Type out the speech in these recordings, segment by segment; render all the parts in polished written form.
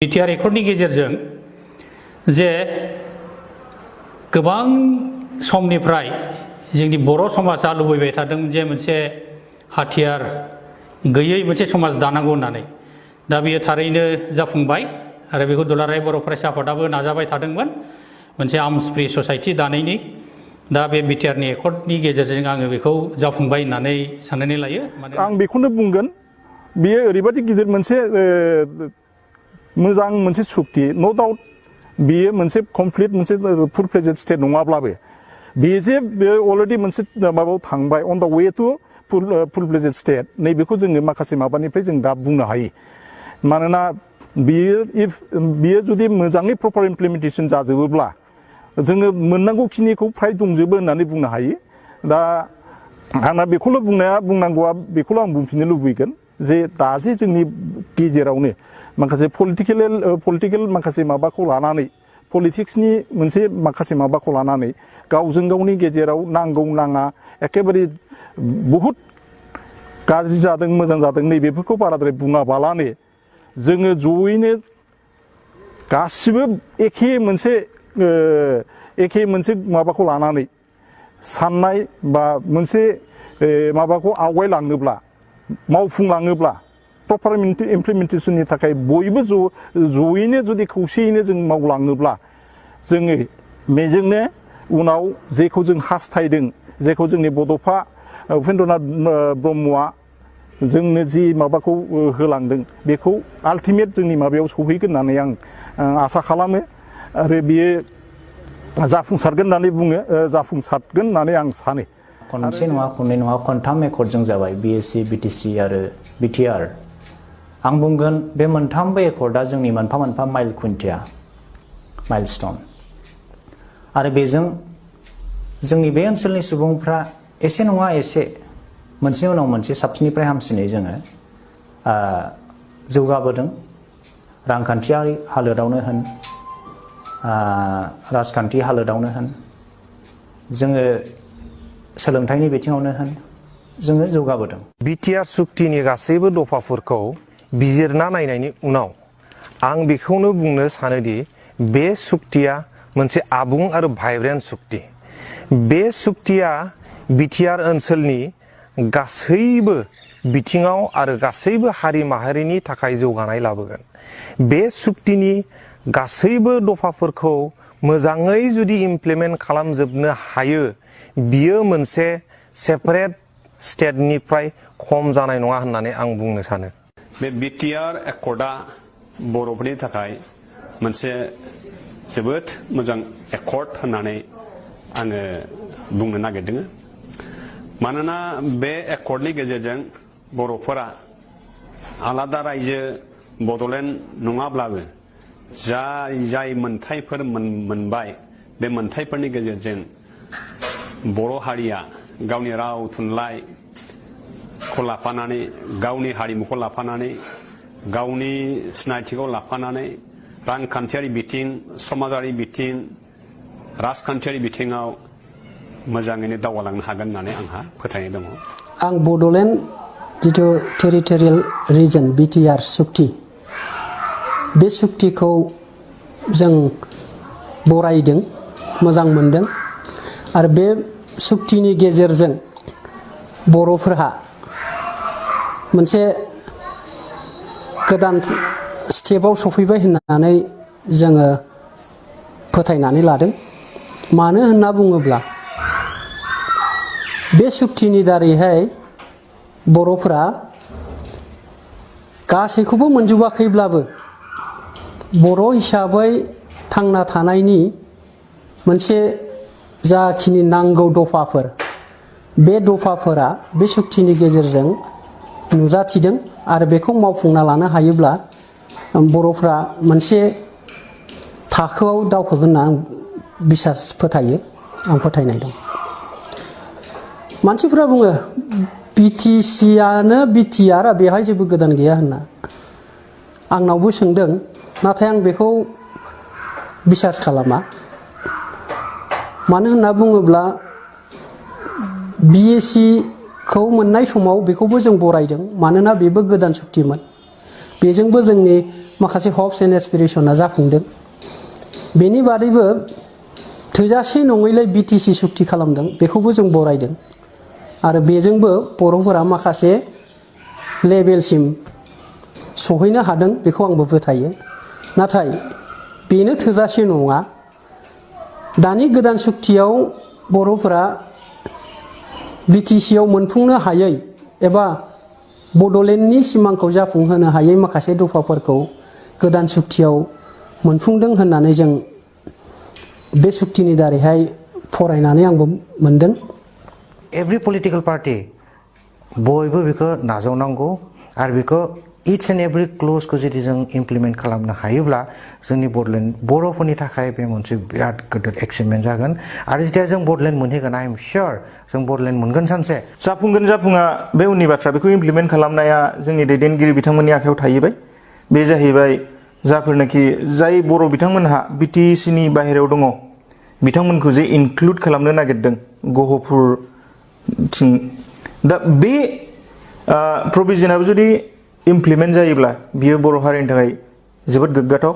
BTR एकर्डनि गेजेरजों जे गोबां समनिफ्राय जोंनि बर' समाजा लुबैबाय थादों जे मोनसे हाथियार गैयै मोनसे समाज दानांगौ होननानै दा बेयो थारैनो जाफुंबाय आरो बेखौ दुलाराय बर' फरायसा आफादाबो नाजाबाय थादोंमोन मोनसे आर्म्स फ्रि ससाइटि दानायनि दा बे बिटिआरनि एकर्डनि गेजेरजों आङो बेखौ जाफुंबाय होननानै साननानै लायो। आं बेखौनो बुंगोन बेयो ओरैबायदि गिदिर मोनसे मोजां मोनसे सुक्ति नो डाउट बेयो मोनसे कमप्लिट मोनसे फुल फ्लेजेड स्टेट नङाब्लाबो बेयो जे अलरेडि मोनसे माबायाव थांबाय on the way to full fledged state नैबेखौ जोङो माखासे माबानिफ्राय जों दा बुंनो हायो मानोना बेयो जुदि मोजाङै प्रपार इमप्लिमेन्टेसन जाजोबोब्ला जोङो मोननांगौखिनिखौ फ्राय दंजोबो होननानै बुंनो हायो। दा आंना बेखौल' बुंनांगौआ बेखौल' आं बुंफिननो लुबैगोन जे दाजे जोंनि गेजेरावनो माखासे पलिटिकेल माखासे माबाखौ लानानै पलिटिक्सनि मोनसे माखासे माबाखौ लानानै गावजों गावनि गेजेराव नांगौ नाङा एखेबारे बहुद गाज्रि जादों मोजां जादों नैबेफोरखौ बाराद्राय बुङाबालानो जोङो जयैनो गासिबो एखे मोनसे माबाखौ लानानै साननाय बा मोनसे माबाखौ आवगायलाङोब्ला मावफुंलाङोब्ला प्रपार इमप्लिमेन्टेसननि थाखाय बयबो जयैनो जुदि खौसेयैनो जों मावलाङोब्ला जोङो बेजोंनो उनाव जेखौ जों हास्थायदों जेखौ जोंनि बड'फा उपेन्द्रनाथ ब्रह्मआ जोंनो जि माबाखौ होलांदों बेखौ आल्टिमेट जोंनि माबायाव सौहैगोन होननानै आं आसा खालामो आरो बियो जाफुंसारगोन होननानै आं सानो। खनसे नङा खननै नङा खनथाम एकर्डजों जाबाय बिएससि बिटिसि आरो बिटिआर आं बुंगोन बे मोनथामबो एकर्डआ जोंनि मोनफा मोनफा माइल खुन्थिया माइलस्टन आरो बेजों जोंनि बे ओनसोलनि सुबुंफ्रा एसे नङा एसे मोनसेनि उनाव मोनसे साबसिननिफ्राय हामसिनै जोङो जौगाबोदों रांखान्थियारि हालोदावनो होन राजखान्थि हालोदावनो होन जोङो सोलोंथाइनि बिथिङावनो होन जोङो जौगाबोदों। बिटिआर सुक्तिनि गासैबो दफाफोरखौ बिजिरना नायनायनि उनाव आं बेखौनो बुंनो सानोदि बे सुक्तिया मोनसे आबुं आरो भाइब्रेन्ट सुक्ति बे सुक्तिया बिटिआर ओनसोलनि गासैबो बिथिङाव आरो गासैबो हारि माहारिनि थाखाय जौगानाय लाबोगोन। बे सुक्तिनि गासैबो दफाफोरखौ मोजाङै जुदि इमप्लिमेन्ट खालामजोबनो हायो बियो मोनसे सेपारेट स्टेटनिफ्राय खम जानाय नङा होननानै आं बुंनो सानो। बे बिटिआर एकर्डआ बर'फोरनि थाखाय मोनसे जोबोद मोजां एकर्ड होननानै आङो बुंनो नागिरदों मानोना बे एकर्डनि गेजेरजों बर'फोरा आलादा रायजो बड'लेण्ड नङाब्लाबो जाय मोनथायफोर मोनबाय बे मोनथायफोरनि गेजेरजों बर' हारिया गावनि राव थुनलाइखौ लाफानानै गावनि हारिमुखौ लाफानानै गावनि सिनायथिखौ लाफानानै रांखान्थियारि बिथिं समाजारि बिथिं राजखान्थियारि बिथिङाव मोजाङैनो दावगालांनो हागोन होननानै आंहा फोथायनाय दङ। आं बड'लेण्ड जिथु टेरिटरियेल रिजन बिटिआर सुक्ति बे सुक्तिखौ जों बरायदों मोजां मोनदों आरो बे सुक्तिनि गेजेरजों बर'फोरहा मोनसे गोदान स्टेपाव सफैबाय होननानै जोङो फोथायनानै लादों। मानो होनना बुङोब्ला बे सुक्तिनि दारैहाय बर'फोरा गासैखौबो मोनजोबाखैब्लाबो बर' हिसाबै थांना थानायनि मोनसे जाखिनि नांगौ दफाफोर बे दफाफोरा बे सुक्तिनि गेजेरजों नुजाथिदों आरो बेखौ मावफुंना लानो हायोब्ला बर'फ्रा मोनसे थाखोआव दावखोगोन होनना आं बिसास फोथायो आं फोथायनाय दं। मानसिफोरा बुङो बिटिसिआनो बिटिआर बेवहाय जेबो गोदान गैया होनना आंनावबो सोंदों नाथाय आं बेखौ बिसास खालामा। मानो होनना बुङोब्ला बिएससिखौ मोननाय समाव बेखौबो जों बरायदों मानोना बेबो गोदान सुक्तिमोन बेजोंबो जोंनि माखासे हप्स एन्ड एसपिरेसना जाफुंदों बेनि बादैबो थोजासे नङैलाय बिटिसि सुक्ति खालामदों बेखौबो जों बरायदों आरो बेजोंबो बर'फोरा माखासे लेभेलसिम सहैनो हादों बेखौ आंबो फोथायो नाथाय बेनो थोजासे नङा दानि गोदान सुक्तियाव बर'फोरा बिटिसिआव मोनफुंनो हायै एबा बड'लेण्डनि सिमांखौ जाफुंहोनो हायै माखासे दफाफोरखौ गोदान सुक्तियाव मोनफुंदों होननानै जों बे सुक्तिनि दारैहाय फरायनानै आंबो मोनदों एभ्रि पलिटिकल पार्टि बयबो बेखौ नाजावनांगौ आरो बेखौ इच एन्ड एभ्रि क्लजखौ जुदि जों इमप्लिमेन्ट खालामनो हायोब्ला जोंनि बड'लेण्ड बर'फोरनि थाखाय बे मोनसे बिराद गिदिर एचिभमेन्ट जागोन आरो जेथिया जों बड'लेण्ड मोनहैगोन आइ एम सियर जों बड'लेण्ड मोनगोन सानसे जाफुंगोन जाफुङा बे उननि बाथ्रा बेखौ इमप्लिमेन्ट खालामनाया जोंनि दैदेनगिरि बिथांमोननि आखायाव थाहैबाय बे जाहैबाय जायफोरनाखि जाय बर' बिथांमोनहा बिटिसिनि बाहेरायाव दङ बिथांमोनखौ जे इनक्लुड खालामनो नागिरदों गहपुरथिं दा बे प्रभिजनाबो जुदि इमप्लिमेन्ट जायोब्ला बियो बर' हारिनि थाखाय जोबोद गोग्गाथाव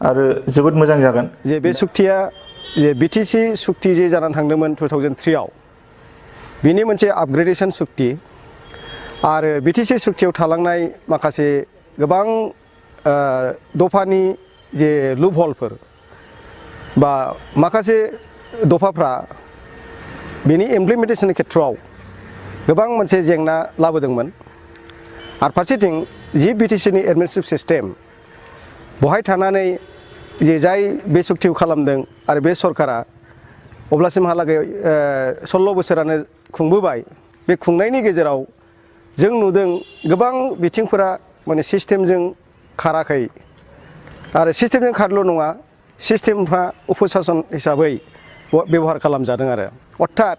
आरो जोबोद मोजां जागोन जे बे सुक्तिया जे बिटिसि सुक्ति जे जानानै थांदोंमोन 2003आव बिनि मोनसे आपग्रेडेसन सुक्ति आरो बिटिसि सुक्तियाव थालांनाय माखासे गोबां दफानि जे लुप हलफोर बा माखासे दफाफ्रा बेनि इमप्लिमेन्टेसननि खेथ्रआव गोबां मोनसे जेंना लाबोदोंमोन आरो फारसेथिं जि बिटिसिनि एडमिनिस्ट्रेटिभ सिस्टेम बहाय थानानै जे जाय बे सुक्तिखौ खालामदों आरो बे सरकारा अब्लासिमहालागै 16 बोसोरानो खुंबोबाय बे खुंनायनि गेजेराव जों नुदों गोबां बिथिंफोरा माने सिस्टेमजों खाराखै आरो सिस्टेमजों खारल' नङा सिस्टेमफ्रा उपसासन हिसाबै बेबहार खालामजादों आरो अर्थात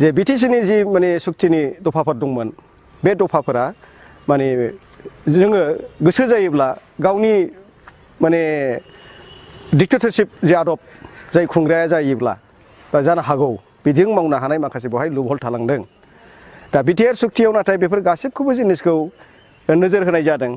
जे बिटिसिनि जि माने सुक्तिनि दफाफोर दंमोन बे दफाफोरा माने जोङो गोसो जायोब्ला गावनि माने डिक्टेटरशिप जे आदब जाय खुंग्राया जायोब्ला बा जानो हागौ बिदिजों मावनो हानाय माखासे बेवहाय लुपहल थालांदों दा बिटिआर सुक्तियाव नाथाय बेफोर गासिबखौबो जिनिसखौ नोजोर होनाय जादों